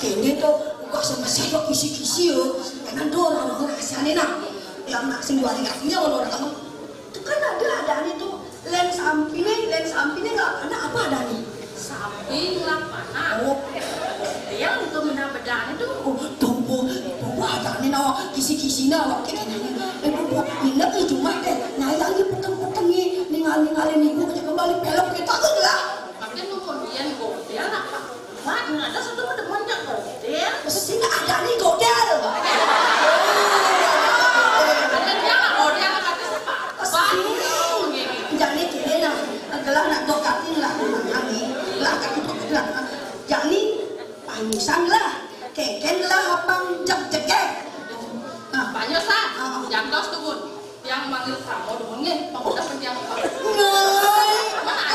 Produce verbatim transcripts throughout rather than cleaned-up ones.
Kéné to, kok sama sédok kisi-kisi yo. Kan ada orang-orang rasanya nah. Yang nak sing dua hari kakinya orang-orang. Itu kan ada, ada nih tuh. Lén sampingnya, lén sampingnya nggak pernah apa ada nih. Samping lah mana? Oh. Dia untuk menambah itu. Oh, tunggu, tunggu ada nih nawa kisi-kisi nawa kayaknya. Eh, bu, bu, nginep di rumah deh. Nah, yang di peteng-peteng nih, ningal-ningalin ibu aja kembali pelok kita tuh lah. Makanya nunggu dia nih, bu. Dia apa? Mak, ada satu temannya godel. Sing ada nih godel. Ada dia nggak godel, tapi sepatu. Sing. Jadi gini nah, gelah nak dokatin lah kami. Lah kami dokatin lah. Jadi panjusan lah, keken lah abang jek-jekek. Nah, panjusan, jantos tuh, Bun. Yang manggil kamu dulu nih, mau udah pendiam kamu. Ngai,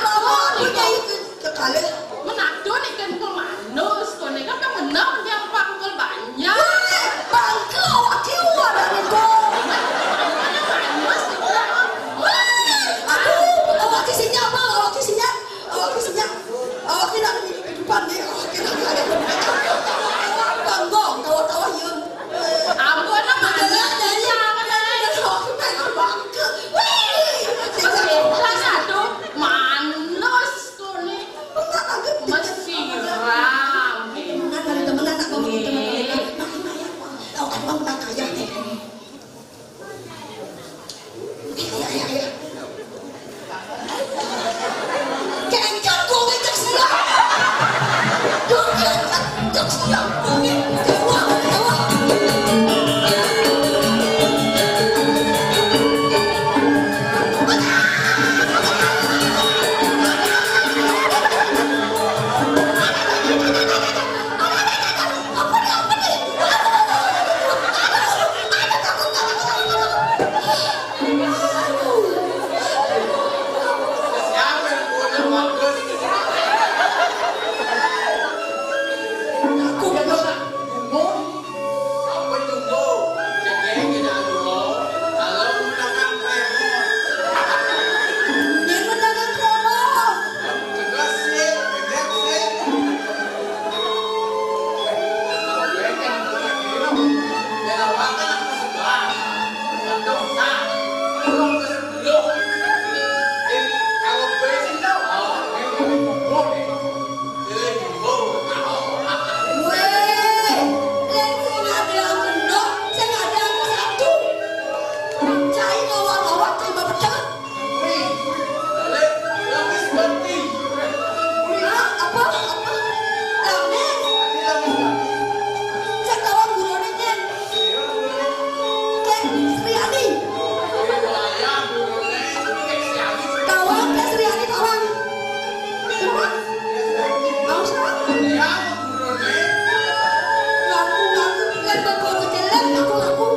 Romo punya itu sekali. Menado nih kan ke manus, koné kan bener yang panggil banyak. Bangke awak kiwa dari itu. Mana manus itu? Aduh, awak isinya apa? Awak isinya, awak isinya, awak tidak ada kehidupan nih. Awak tidak ada. Bangga, tawa-tawa ya. Ampun, apa? Adalah dari awak pengen bangke. Wih, satu manus tuh nih. Mesiram. Nah, dari temenan aku mau temenan. Tahu kan mau kaya deh. Iya, iya, iya. Kengkang kowe cek siap. Yo kengkang cek siap kowe. Wah, wah. Wéh, lek sing ada aku satu. Cai ngawak-ngawak terima pecah. Hah? Apa? Apa? Lamis? Sing tawang gurune, Nyen. Kek Sriani. Tawang, Kek Sriani, tawang. Apa? Mau, Sa? Ngaku-ngaku, kan bapak jelek, ngaku-ngaku.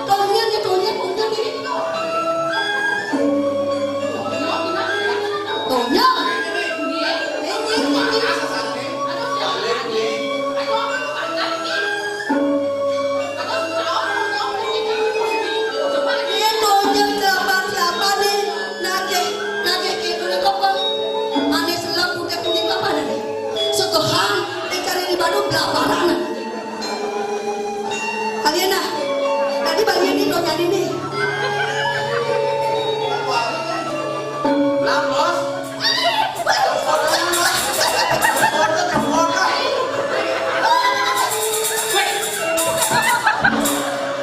Tolongnya nih, tolongnya, tolongnya nih. Tolongnya. Ini tolongnya siapa, siapa nih? Nagih, nagih kayak dulu kok, Bang. Aneh selam, udah kenyang apa nih? Sekohan, dicari di Bandung, belaparan. Kalian nah, tadi bagian ini kau jadi nih.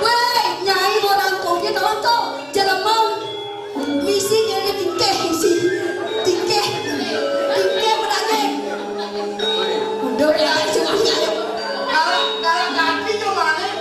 Weh, nyai orang kau dia tahu tuh, jelema. Misi jadi tingkeh, misi. Tingkeh. Tingkeh menangis. Udah ya, semuanya. Kalau, kalau kaki cuma nih.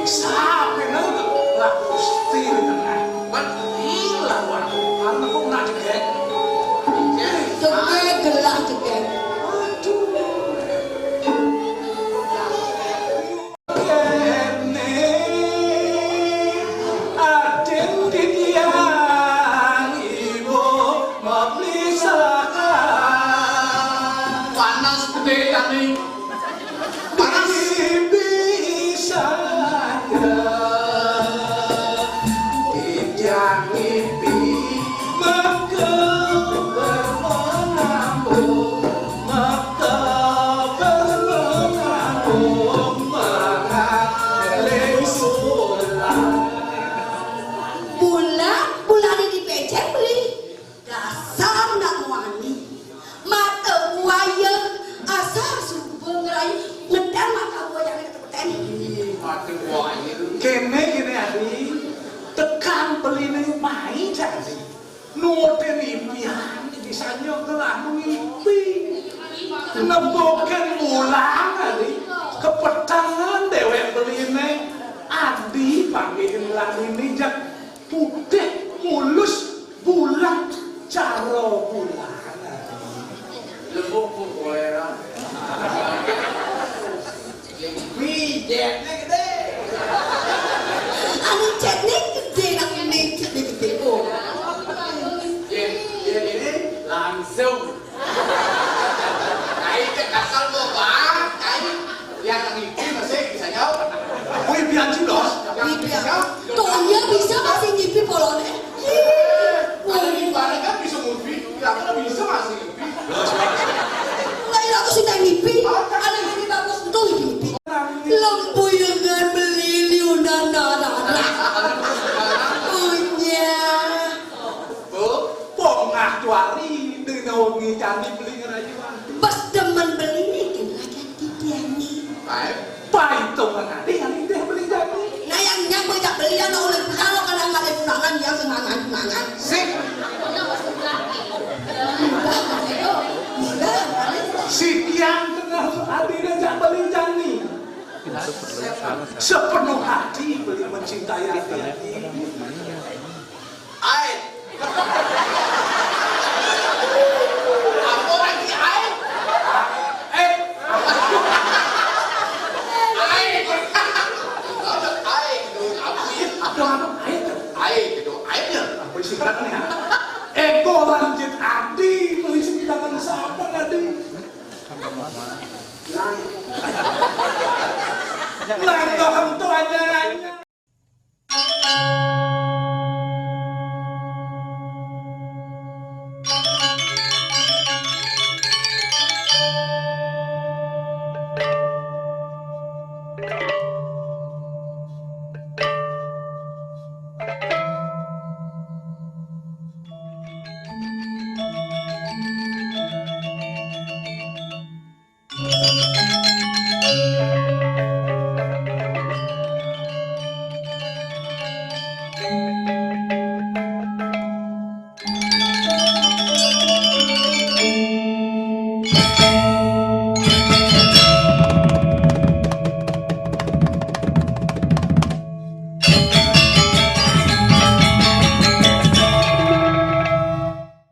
Sampe nang lah Gusti di tengah. Mati lah, wah. Karena kok nak jegek. Jegek, gelah jegek. Aduh. Kene aden titiang ibu memisahkan. Panas gede kali. Panas. Bibi saya titiang ibi mengke bermenambung. Maka berlaku mengalir bulan. Bulan, bulan ini becek beli. Dasar nak wani. Mata buaya, asal suba ngerayu, ngedang mata buaya ni kata petani. Ih, mata buaya. Kene, kene, Adi. Tekan beli ni mai jadi. Nutin impian, misalnya gelah ngipi. Nembukin bulan tadi, kepetangan dewek beline. Adi panggihin lah ini jak putih mulus bulan, caro bulan. Lembuk kolera. Pijetne gede. Anu, jetne gede, nak ini jetne gede. Oh. Yen, yen ini langsung. Kae cek asal mau bang, kae. Yang ngipi masih bisa jawab. Wih, pian judos. Wih, pian. Tonya bisa masih ngipi polone. Ih. Ada di mana kan bisa ngipi, kita kan bisa masih ngipi. Enggak, ya, aku sudah ngipi. Ada yang lebih bagus, betul ngipi. Lempuyangan beli liunan anak. Punya. Oh, pongah tuari, dina wengi candi beli ngerayu. Bas demen beli niki lagi titiangi. Baik. Paitungan ade yang indah beli jadi. Nah, yang nyampe jak beli ana oleh pulang, kalau nggak ada tunangan, ya tunangan, tunangan. Sip. Udah, udah. Sikian tengah ade jak beli jani. Sepenuh hati beli mencintai ade. Ae. Apa lagi ae? Eh. Ae. Ae gitu, apa sih? Apa, apa? Ae. Ae gitu, ae ya. Apa sih katanya, ya? Eko lanjut adi, polisi tangan siapa tadi? Lanjut aja.